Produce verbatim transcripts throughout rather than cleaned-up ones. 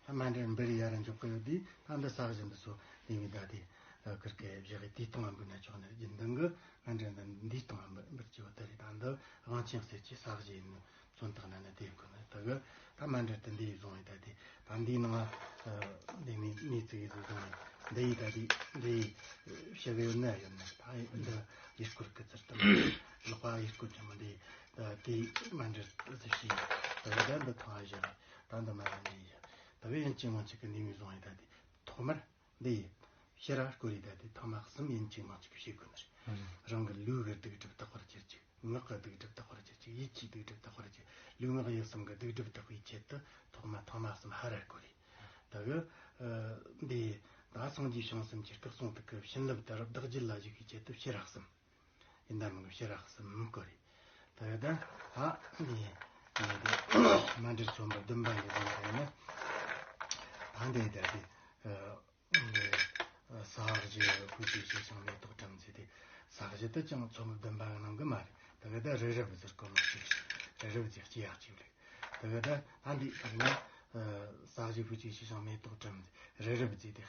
ད་མཎྜལ་འབུལ་ཡར་འཇོག་གི་ཡོད་དུས། ད་འདི་ས་གཞི་འདི་ཚོ་ལས་མི་ད་དེ་ཨ་ཁིར་ཀའི་བཞག་གི་དེའི་སྟེང་ལ་འབུལ་ན་ཆོག་ནི་རེད། རྒྱུན་ལྡན་གི་མཎྜལ་འདི་འདིའི་སྟེང་ལ་འབུལ་འབུལ་གྱི་ཡོད་ད་རེད། ད་འདི་དབང་ཆེན་གསེར་གྱི་ས་གཞི་ཡིན་ནོ་མཚོན་རྟགས་ན་ནི་དེ་ཡིན་དགོས་ནི། ད་གི་ད་མཎྜལ་དེ་འདི་ཡིས་བཟུང་བའི་ད་དེ་ད་འདིའི་ནང་ཨ་འདི་ནི་ནི་ཙི་ཡིས་བཟུང་བའི་འདི་ཡིས་ད་དེ་འདི་ཡིས་ཕྱི་གི་ཡོད་ན་ཡོད་ནི། ད་འདི་ཡུལ་སྐོར་གི་ཚུལ་དུ་ལག་པ་ཡུལ་སྐོར་གྱི་མི་འདི་ད་དེ་མཎྜལ་ཟིག་ཤི་ད་གི་ད་འདི་ཐང་ཨ་བཞག་ད་འདི་མ་ར་འདི་ཡིས་ད་བས་ཡིན་གཅིག་མིན་གཅིག་གི་འདི་མོ་བཟུང་བའི་ད་དེ་ཐོག་མར་འདི་ཡི་ཕྱི་ར་སྐོར་རེ་ད་དེ་ཐ་མག་གསུམ་ཡིན་གཅིག་མིན་གཅིག་བྱེད་དགོས་ནི་རེད། རང་གི་ལུས་ཀྱི་སྡིག་སྒྲིབ་དག་པར་གྱུར་ཅིག་ངག་གི་སྡིག་སྒྲིབ་དག་པར་གྱུར་ཅིག་ཡིད་ཀྱི་སྡིག་སྒྲིབ་དག་པར་གྱུར་ཅིག་ལུས་ངག་ཡིད་གསུམ་གྱི་སྡིག་སྒྲིབ་དག་པའི་ཆེད་དུ་ཐོག་མ་ཐ་མག་གསུམ་ཕྱི་ར་སྐོར་རེ། ད་གི་འདི་ད་སངས་རྒྱས་བྱང་སེམས་ཀྱི་སྐུ་གསུང་ཐུགས་ཀྱི་བྱིན་རླབས་དེ་རབ་བདག་རྒྱུད་ལ་བཞུགས་པའི་ཆེད་དུ་ཕྱི་ར་གསུམ། ཡིན་ད་མིན་གི་ཕྱི་ར་གསུམ་སྐོར་རེ། ད་གི་ད་ཨ་འདི་འདི་མཎྜལ་ཚོམ་བུ་བདུན་པ་ཡི་དོན་དེ་ནི་ད་འདི་ད་དེ་ཨ། ས་གཞི་ཕུད་ཅིག་ཕྱི་ཞིང་མེ་ཏོག་བཀྲམ་ཟེར་དེ། ས་གཞི་དེ་ཀྱང་ཚོམ་བུ་བདུན་པ་གི་ནང་གི་མ་རེད། ད་གི་ད་རི་རབ་ཟེར་གོ་ནོ་གཅིག་རེད། རི་རབ་ཟེར་གཅིག་ཡག་གཅིག་རེད། ད་གི་ད་ད་འདི་ཡིན་ན་ས་གཞི་ཕུད་ཅིག་ཕྱི་ཞིང་མེ་ཏོག་བཀྲམ་ཟེར་རི་རབ་ཟེར་དེ་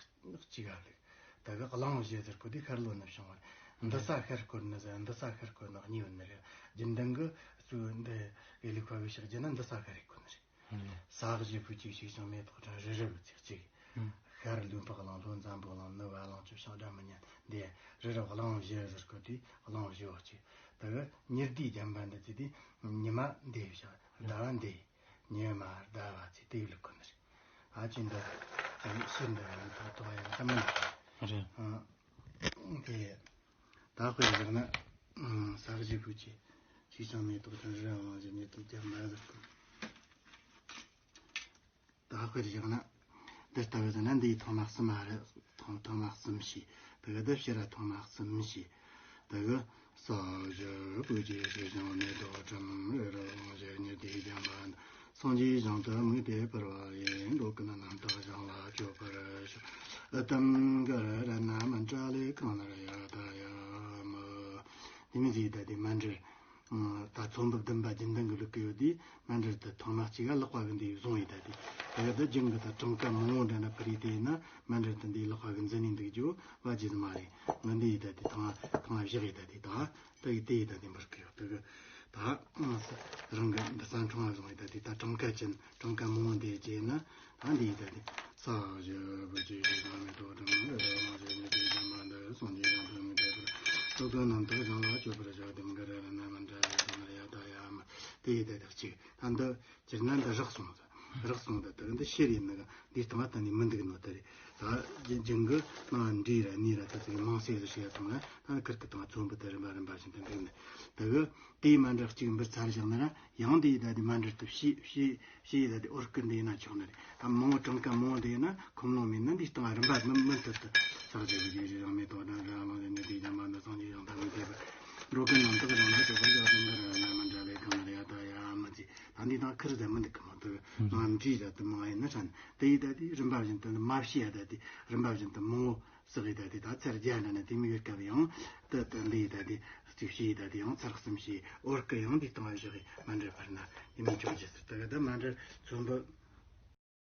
གཅིག་ཨ་རེད། ད་གི་གླང་བཞི་ཟེར་གོ་དེ་ཤར་ལྷོ་ནུབ་བྱུང་བ་རེད། འདི་ས་ཤར་སྐོར་ནི་ཟེར་འདི་ས་ཤར་སྐོར་ནི་གཉིས་ཡོད་ནི་རེད། རྒྱུན་ལྡན་གི་གཙོས་འདི་དགེ་ལུགས་པ་གི་ཕྱག་རྒྱ་ན་འདི་ས་ཤར་རེད་གོ་ནི་རེད། ས་གཞི་ཕུད་ཅིག་ཕྱི་ཞིང་མེ་ཏོག་བཀྲམ་རི་རབ་ཚིག་གཅིག་ཤར་ལུས་འཕགས་གླིང་ལྷོ་འཛམ་བུ་གླིང་ནུབ་ཨ་གླིང་བཅུ་བྱང་སྒྲ་མི་སྙན་འདི་རི་རབ་གླང་བཞི་ཟེར་གོ་དུས་གླང་བཞི་བ་གཅིག་ད་གི་ཉི་ཟླའི་རྒྱན་པ་འདི་ཚེ་དེ་ཉི་མ་འདི་བཞག་ཟླ་བ་འདི་ཉི་མ་ཟླ་བ་ཚེ་དེ་ལུགས་གོ་ནི་རེད། ཨ་ཅེ་འདི་ཤིན་ཏུ་ཡང་ཐོག་ཐོག་ཡང་ཐ་མི་རེད། ཨ་དེ། ད་དཔེར་བཞག་ན། ས་གཞི་ཕུད་ཅིག་ཕྱི་ཞིང་མེ་ཏོག་བཀྲམ་རི་རབ་གླང་བཞི་ཉི་ཟླའི་རྒྱན་པ་ཟེར་གོ་ད་དཔེར་བཞག་ན། འདི་ལྟ་བུ་ཟེར་ན་འདིའི་ཐ་མག་གསུམ་མ་རེད། ཐ་ཐ་མག་གསུམ་ཞེས། ད་གི་འདི་ཕྱི་ར་ཐ་མག་གསུམ་ཞེས། ད་གི་ས་གཞི་ཕུད་ཅིག་ཕྱི་ཞིང་མེ་ཏོག་བཀྲམ་རི་རབ་གླང་བཞི་ཉི་ཟླའི་རྒྱན་པ། སངས་རྒྱས་བཞིན་དུ་དམིགས་ཏེ་འབུལ་བ་ཡིན། འགྲོ་ཀུན་རྣམ་དག་གཞན་ལ་སྤྱོད་པར་ཞུ། ཨུཏྤམ་གུར་རཏྣ་མཎྜལེ་གང་ན་ར་ཡ་ད་ཡ་མི། དེ་མིན་ཟིག་ད་དེ་མཎྜལ། ད་ཚོམ་བུ་བདུན་པ་རྒྱུན་ལྡན་གྱི་ལུགས་ཀྱི་ཡོད་དུས་མཎྜལ་དེ་ཐོག་མ་གཅིག་ག་ལག་པ་གི་འདི་བཟུང་ཡི་ད་དེ། ད་གི་ད་རྒྱུན་གི་ད་གྲངས་ཀ་མང་བོ་འདྲ་ན་ཕུལ་ཡི་དེ་ཡིན་ན་མཎྜལ་དེ་འདི་ལག་པ་གི་འཛིན་ནས་འདུག་རྒྱུ་བ་ཇི་ཙམ་མ་རེད། ང་འདི་ཡི་ད་དེ་ཐང་ཐང་བཞག་ཡི་ད་དེ་ད། ད་ཡི་དེ་ཡི་ད་དེ་འབུལ་གི་ཡོད་ད་གི། ད་ཨང་ས་རང་གི་འདི་ས་འཕྲང་བཟུང་ཡི་ད་དེ་ད་གྲངས་ཀ་ཅན་གྲངས་ཀ་མང་བོ་འདི་བྱས་ན་ད་འདི་ཡི་ད་དེ་ས་གཞི་ཕུད་ཅིག་ཕྱི་ཞིང་མེ་ཏོག་བཀྲམ་རི་རབ་གླང་བཞི་ཉི་ཟླའི་རྒྱན་པ་འདི། སངས་རྒྱས་བཞིན་དུ་དམིགས་ཏེ་འབུལ། འགྲོ་ཀུན་རྣམ་དག་གཞན་ལ་སྤྱོད་པར་ཞུ། ཨུཏྤམ་གུར་རཏྣ་མཎྜལེ་གང་ན་ར་ཡ་ད་ཡ་མི། དེ་ཡི་ད་དེ་གཅིག་ད་འདི་སྤྱིར་ན་འདི་རགས་སོང་ད། རགས་སོང་ད་ད་འདི་ཕྱིར་ཡིན་ན་འདི་སྟོང་བ་ད་ནི་མི་འདུག་ནོ་ད་རེད། ད་རྒྱུན་གྱི་ནང་འདྲིས་ར་ནི་ར་ད་ཚིག་མང་སེ་ཟེར་བཤད་སོང་ན་ད་ཁིར་གི་དང་ཚོམ་བུ་ད་རིམ་པ་རིམ་པ་བཞིན་དུ་འདུག་ནི། ད་གི་དེའི་མཎྜལ་གཅིག་འབུལ་ཚར་བཞག་ན་ར་ཡང་དེ་ཡི་ད་དེ་མཎྜལ་དུ་ཕྱི་ཕྱི་ཕྱི་ཡི་ད་དེ་འོར་ཀི་འདི་ཡིན་ན་ཆོག་ནི་རེད། ད་མང་བོ་གྲངས་ཀ་མང་བོ་འདི་ཡིན་ན་ཁོམ་ལོང་མེད་ན་འདི་སྟེང་རིམ་པ་མི་མི་མཐུན་ཏུ། ས་གཞི་ཕུད་ཅིག་ཕྱི་ཞིང་མེ་ཏོག་བཀྲམ་རི་རབ་གླང་བཞི་ཉི་ཟླའི་རྒྱན་པ་འདི། སངས་རྒྱས་བཞིན་དུ་དམིགས་ཏེ་འབུལ། འགྲོ་ཀུན་རྣམ་དག་གཞན་ལ་སྤྱོད་པར་ཞུ། ཨུཏྤམ་གུར་རཏྣ་མཎྜལེ་གང་ན་ར་ཡ་ད་ཡ་མི་ཅི། ད་འདི་དང་ཁིར་ཟ་མི་འདུག་གི་མ་འདུག་ང་འདྲིས་ཟ་དུ་མང་ཡིན་ན་ཧྲན་དེ་ཡི་ད་དེ་རིམ་པ་བཞིན་དུ་མ་ཕྱི་ཡ་ད་དེ་རིམ་པ་བཞིན་དུ་མང་བོ། ཟེར་གི་ད་དེ་ད་ཚར་བརྒྱ་འདྲ་ན་དེ་མི་ཡོད་སྐབས་ཡང་ད་ད་འདི་ད་དེ་གཅིག་ཕྱིས་ད་དེ་ཡང་ཚར་གསུམ་ཕྱིས་འོར་ཀི་ཡང་འདི་སྟོང་བ་བཞག་གི་མཎྜལ་ཕུལ་ན་དེ་མི་ཆོག་ཅེས་ཟེར། ད་གི་ད་མཎྜལ་ཚོམ་བུ་